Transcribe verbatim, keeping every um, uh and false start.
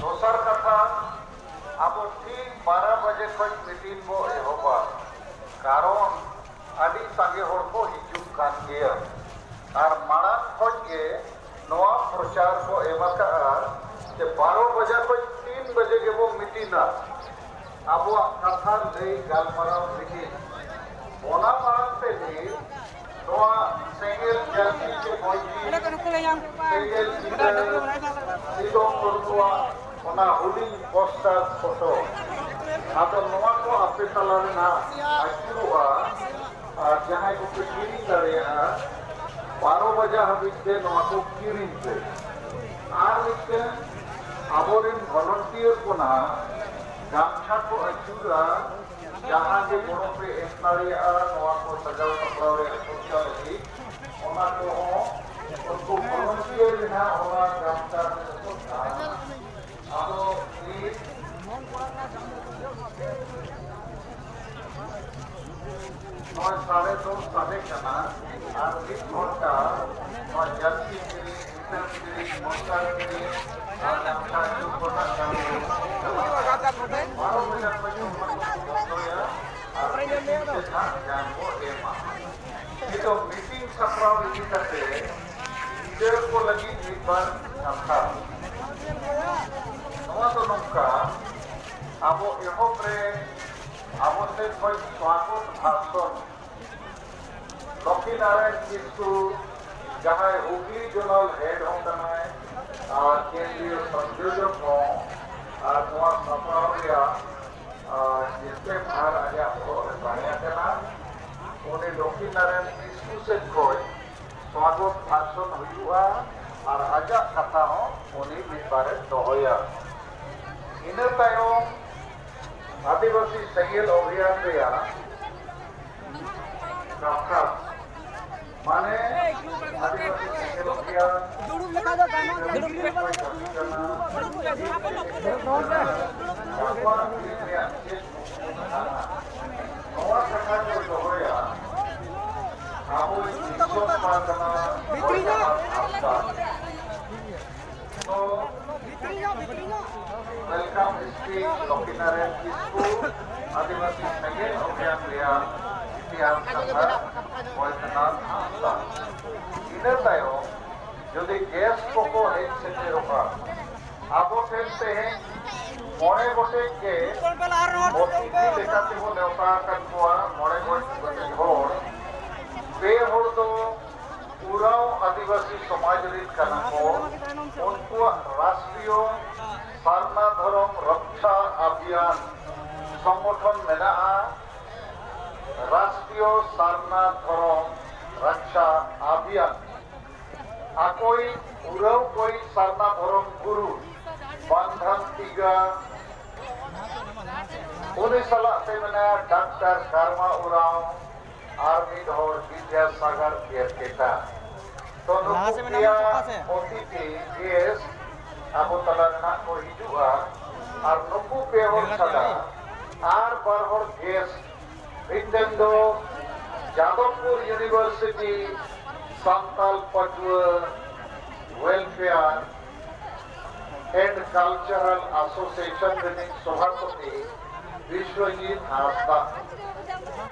ᱫᱚᱥᱟᱨ ᱠᱟᱛᱷᱟ, ᱟᱵᱚ ᱴᱷᱤᱠ ᱵᱟᱨᱚ ᱵᱟᱡᱮ ᱠᱷᱚᱱ ᱢᱤᱴᱤᱝ ᱵᱚ ᱮᱦᱚᱵᱟ, ᱠᱟᱨᱚᱱ ᱟᱹᱰᱤ ᱥᱟᱸᱜᱮ ᱦᱚᱲ ᱠᱚ ᱦᱤᱡᱩᱜ ᱠᱟᱱ ᱜᱮᱭᱟ᱾ ᱟᱨ ᱢᱟᱲᱟᱝ ᱠᱷᱚᱱ ᱜᱮ ᱱᱚᱣᱟ ᱯᱨᱚᱪᱟᱨ ᱠᱚ ᱮᱢ ᱟᱠᱟᱫᱼᱟ ᱡᱮ ᱵᱟᱨᱚ ᱵᱟᱡᱟ ᱠᱷᱚᱱ ᱛᱤᱱ ᱵᱟᱡᱮ ᱜᱮᱵᱚ ᱢᱤᱴᱤᱝᱟ᱾ ᱟᱵᱚᱣᱟᱜ ᱠᱟᱛᱷᱟ ᱞᱟᱹᱭ ᱜᱟᱞᱢᱟᱨᱟᱣ ᱢᱤᱴᱤᱝ᱾ ᱚᱱᱟ ᱢᱟᱲᱟᱝ ᱛᱮᱜᱮ ᱱᱚᱣᱟ ᱥᱮᱸᱜᱮᱞ ᱡᱟᱹᱥᱛᱤ ᱪᱮ ᱵᱚᱭᱛᱤ ᱥᱮᱸᱜᱮᱞ ᱪᱤᱛᱟᱹᱨ ᱥᱤᱫᱚ ᱠᱟᱹᱱᱦᱩᱣᱟᱜ ᱚᱱᱟ ᱦᱩᱰᱤᱧ ᱯᱳᱥᱴᱟᱨ ᱯᱷᱳᱴᱳ, ᱟᱫᱚ ᱱᱚᱣᱟ ᱠᱚ ᱟᱯᱮ ᱛᱟᱞᱟ ᱨᱮ ᱱᱟᱦᱟᱜ ᱟᱹᱪᱩᱨᱚᱜᱼᱟ᱾ ᱟᱨ ᱡᱟᱦᱟᱸᱭ ᱠᱚᱯᱮ ᱠᱤᱨᱤᱧ ᱫᱟᱲᱮᱭᱟᱜᱼᱟ, ᱵᱟᱨᱚ ᱵᱟᱡᱟ ᱦᱟᱹᱵᱤᱡ ᱛᱮ ᱱᱚᱣᱟ ᱠᱚ ᱠᱤᱨᱤᱧ ᱯᱮ᱾ ᱟᱨ ᱢᱤᱫᱴᱮᱱ, ᱟᱵᱚᱨᱮᱱ ᱵᱷᱚᱞᱚᱱᱴᱤᱭᱟᱨ ᱠᱚ ᱱᱟᱦᱟᱜ ᱜᱟᱢᱪᱷᱟ ᱠᱚ ᱟᱹᱪᱩᱨᱟ, ᱡᱟᱦᱟᱸ ᱜᱮ ᱜᱚᱲᱚ ᱯᱮ ᱮᱢ ᱫᱟᱲᱮᱭᱟᱜᱼᱟ ᱱᱚᱣᱟ ᱠᱚ ᱥᱟᱡᱟᱣ ᱥᱟᱯᱲᱟᱣ ᱨᱮᱭᱟᱜ ᱠᱷᱚᱨᱪᱟ ᱞᱟᱹᱜᱤᱫ, ᱚᱱᱟ ᱠᱚᱦᱚᱸ ᱩᱱᱠᱩ ᱵᱷᱚᱞᱚᱱᱴᱤᱭᱟᱨ ᱜᱮ ᱱᱟᱦᱟᱜ ᱚᱱᱟ ᱜᱟᱢᱪᱷᱟ ᱨᱮ ᱡᱚᱛᱚ ᱛᱟᱦᱮᱱᱟ᱾ ᱟᱫᱚ ᱱᱤᱛ ᱱᱚᱜᱼᱚᱭ ᱥᱟᱲᱮ ᱫᱚᱥ ᱥᱟᱰᱮ ᱠᱟᱱᱟ, ᱟᱨ ᱢᱤᱫ ᱜᱷᱚᱱᱴᱟ ᱱᱚᱣᱟ ᱡᱟᱹᱨᱥᱤ ᱠᱤᱨᱤᱧ, ᱡᱩᱛᱟᱹ ᱠᱤᱨᱤᱧ, ᱢᱚᱥᱞᱟ ᱠᱤᱨᱤᱧ, ᱟᱨ ᱜᱟᱢᱪᱷᱟ ᱡᱩᱛ ᱠᱚᱨᱮᱱᱟᱜ ᱠᱟᱹᱢᱤ ᱵᱟᱨᱚ ᱵᱟᱡᱟᱨ ᱯᱚᱨᱡᱚᱱᱛᱚ ᱵᱚᱱᱫᱚᱭᱟ, ᱟᱨ ᱛᱤᱠᱤᱱ ᱛᱮ ᱱᱟᱜ ᱜᱟᱱ ᱵᱚ ᱮᱢᱟ᱾ ᱱᱤᱛᱚᱜ ᱢᱤᱴᱤᱝ ᱥᱟᱯᱲᱟᱣ ᱤᱫᱤ ᱠᱟᱛᱮ ᱜᱤᱫᱽᱨᱟᱹ ᱠᱚ ᱞᱟᱹᱜᱤᱫ ᱢᱤᱫ ᱵᱟᱨ ᱠᱟᱛᱷᱟ᱾ ᱱᱚᱣᱟ ᱫᱚ ᱱᱚᱝᱠᱟ, ᱟᱵᱚ ᱮᱦᱚᱵ ᱨᱮ ᱟᱵᱚ ᱥᱮᱫ ᱠᱷᱚᱱ ᱥᱣᱟᱜᱚᱛ ᱵᱷᱟᱥᱚᱱ ᱞᱚᱠᱠᱷᱤᱱᱟᱨᱟᱭᱚᱱ ᱠᱤᱥᱠᱩ, ᱡᱟᱦᱟᱸᱭ ᱦᱩᱜᱽᱞᱤ ᱡᱳᱱᱟᱞ ᱦᱮᱰ ᱦᱚᱸ ᱠᱟᱱᱟᱭ ᱟᱨ ᱠᱮᱱᱫᱨᱤᱭᱚ ᱥᱚᱝᱡᱳᱡᱚᱠ ᱦᱚᱸ, ᱟᱨ ᱱᱚᱣᱟ ᱥᱟᱯᱲᱟᱣ ᱨᱮᱭᱟᱜ ᱟᱨ ᱡᱮᱛᱮ ᱵᱷᱟᱨ ᱟᱡᱟᱜ ᱵᱚᱦᱚᱜ ᱨᱮ ᱛᱟᱦᱮᱸ ᱠᱟᱱᱟ᱾ ᱩᱱᱤ ᱞᱚᱠᱠᱷᱤᱱᱟᱨᱟᱭᱚᱱ ᱠᱤᱥᱠᱩ ᱥᱮᱫ ᱠᱷᱚᱱ ᱥᱣᱟᱜᱚᱛ ᱵᱷᱟᱥᱚᱱ ᱦᱩᱭᱩᱜᱼᱟ ᱟᱨ ᱟᱡᱟᱜ ᱠᱟᱛᱷᱟ ᱦᱚᱸ ᱩᱱᱤ ᱢᱤᱫ ᱵᱟᱨᱮ ᱫᱚᱦᱚᱭᱟ᱾ ᱤᱱᱟᱹ ᱛᱟᱭᱚᱢ ᱟᱹᱫᱤᱵᱟᱹᱥᱤ ᱥᱮᱸᱜᱮᱞ ᱚᱵᱷᱤᱭᱟᱱ ᱨᱮᱭᱟᱜ ᱠᱟᱛᱷᱟ, ᱢᱟᱱᱮ ᱟᱹᱫᱤᱵᱟᱹᱥᱤ ᱥᱮᱸᱜᱮᱞ ᱚᱵᱷᱤᱭᱟᱱ ᱫᱩᱲᱩᱵ ᱞᱮᱠᱟ ᱫᱚ ᱜᱟᱱᱚᱜ ᱜᱮᱭᱟ, ᱫᱩᱲᱩᱵ ᱞᱮᱠᱟ ᱫᱚ ᱫᱩᱲᱩᱵ ᱞᱮᱠᱟ ᱫᱚ ᱜᱟᱱᱚᱜ ᱜᱮᱭᱟ᱾ ᱱᱚᱣᱟ ᱠᱟᱛᱷᱟ ᱠᱚ ᱫᱚᱦᱚᱭᱟ᱾ ᱟᱵᱚ ᱫᱤᱥᱚᱢ ᱯᱟᱨᱜᱟᱱᱟ ᱵᱷᱤᱛᱨᱤ ᱧᱚᱜ᱾ ᱦᱟᱸᱥᱫᱟ᱾ ᱛᱚ, ᱵᱷᱤᱛᱨᱤ ᱧᱚᱜ, ᱵᱷᱤᱛᱨᱤ ᱧᱚᱜ᱾ Welcome speech ᱞᱚᱠᱠᱷᱤᱱᱟᱨᱟᱭᱚᱱ ᱠᱤᱥᱠᱩ, ᱟᱹᱫᱤᱵᱟᱹᱥᱤ ᱥᱮᱸᱜᱮᱞ ᱚᱵᱷᱤᱭᱟᱱ ᱨᱮᱭᱟᱜ ᱤᱛᱤᱦᱟᱥ ᱠᱟᱛᱷᱟ ᱵᱚᱭᱫᱚᱱᱟᱛᱷ ᱦᱟᱸᱥᱫᱟ᱾ ᱤᱱᱟᱹ ᱛᱟᱭᱚᱢ ᱡᱩᱫᱤ ᱜᱮᱥᱴ ᱠᱚᱠᱚ ᱦᱮᱡ ᱥᱮᱴᱮᱨᱚᱜᱼᱟ, ᱟᱵᱚ ᱴᱷᱮᱱ ᱛᱮᱦᱮᱧ ᱢᱚᱬᱮ ᱜᱚᱴᱮᱡ ᱜᱮ ᱚᱛᱤᱛᱷᱤ ᱞᱮᱠᱟᱛᱮᱵᱚ ᱱᱮᱣᱛᱟ ᱟᱠᱟᱫ ᱠᱚᱣᱟ, ᱢᱚᱬᱮ ᱜᱚᱴᱮᱡ ᱦᱚᱲ᱾ ᱯᱮ ᱦᱚᱲ ᱫᱚ ᱩᱨᱟᱣ ᱟᱹᱫᱤᱵᱟᱹᱥᱤ ᱥᱚᱢᱟᱡᱽ ᱨᱤᱱ ᱠᱟᱱᱟ ᱠᱚ᱾ ᱩᱱᱠᱩᱣᱟᱜ ᱨᱟᱥᱴᱨᱤᱭᱚ ᱥᱟᱨᱱᱟ ᱫᱷᱚᱨᱚᱢ ᱨᱚᱠᱠᱷᱟ ᱟᱵᱷᱤᱭᱟᱱ ᱥᱚᱝᱜᱚᱴᱷᱚᱱ ᱢᱮᱱᱟᱜᱼᱟ, ᱨᱟᱥᱴᱨᱤᱭᱚ ᱥᱟᱨᱱᱟ ᱫᱷᱚᱨᱚᱢ ᱨᱚᱠᱠᱷᱟ ᱟᱵᱷᱤᱭᱟᱱ᱾ ᱟᱠᱚᱭᱤᱡ ᱩᱨᱟᱣ ᱠᱚᱭᱤᱡ ᱥᱟᱨᱱᱟ ᱫᱷᱚᱨᱚᱢ ᱜᱩᱨᱩ ᱵᱟᱱᱫᱷᱟᱱ ᱛᱤᱜᱟ, ᱩᱱᱤ ᱥᱟᱞᱟᱜ ᱛᱮ ᱢᱮᱱᱟᱭᱟ ᱰᱟᱠᱛᱟᱨ ᱠᱟᱨᱢᱟ ᱩᱨᱟᱣ, ᱟᱨ ᱢᱤᱫ ᱦᱚᱲ ᱵᱤᱫᱽᱭᱟᱥᱟᱜᱚᱨ ᱠᱮᱨᱠᱮᱴᱟ᱾ ᱛᱚ ᱞᱟᱦᱟ ᱱᱩᱠᱩ ᱥᱮᱫ ᱢᱮᱱᱟᱜ ᱯᱮᱭᱟ ᱵᱚᱱᱟ, ᱪᱚᱯᱟ ᱥᱮᱫ᱾ ᱚᱛᱤᱛᱷᱤ ᱜᱮᱥᱴ ᱟᱵᱚ ᱛᱟᱞᱟ ᱨᱮ ᱱᱟᱜ ᱠᱚ ᱦᱤᱡᱩᱜᱼᱟ, ᱟᱨ ᱱᱩᱠᱩ ᱯᱮ ᱦᱚᱲ ᱧᱮᱞ ᱪᱷᱟᱰᱟ ᱠᱟᱜ ᱟᱨ ᱵᱟᱨ ᱦᱚᱲ ᱜᱮᱥᱴ, ᱢᱤᱫᱴᱮᱱ ᱫᱚ ᱡᱟᱫᱚᱵᱯᱩᱨ ᱤᱭᱩᱱᱤᱵᱷᱟᱨᱥᱤᱴᱤ ᱥᱟᱱᱛᱟᱞ ᱯᱟᱹᱴᱷᱩᱣᱟᱹ ᱣᱮᱞᱯᱷᱮᱭᱟᱨ ᱮᱱᱰ ᱠᱟᱞᱪᱟᱨᱟᱞ ᱮᱥᱳᱥᱤᱭᱮᱥᱚᱱ ᱨᱤᱱᱤᱡ ᱥᱚᱵᱷᱟᱯᱚᱛᱤ ᱵᱤᱥᱣᱚᱡᱤᱛ ᱦᱟᱸᱥᱫᱟ᱾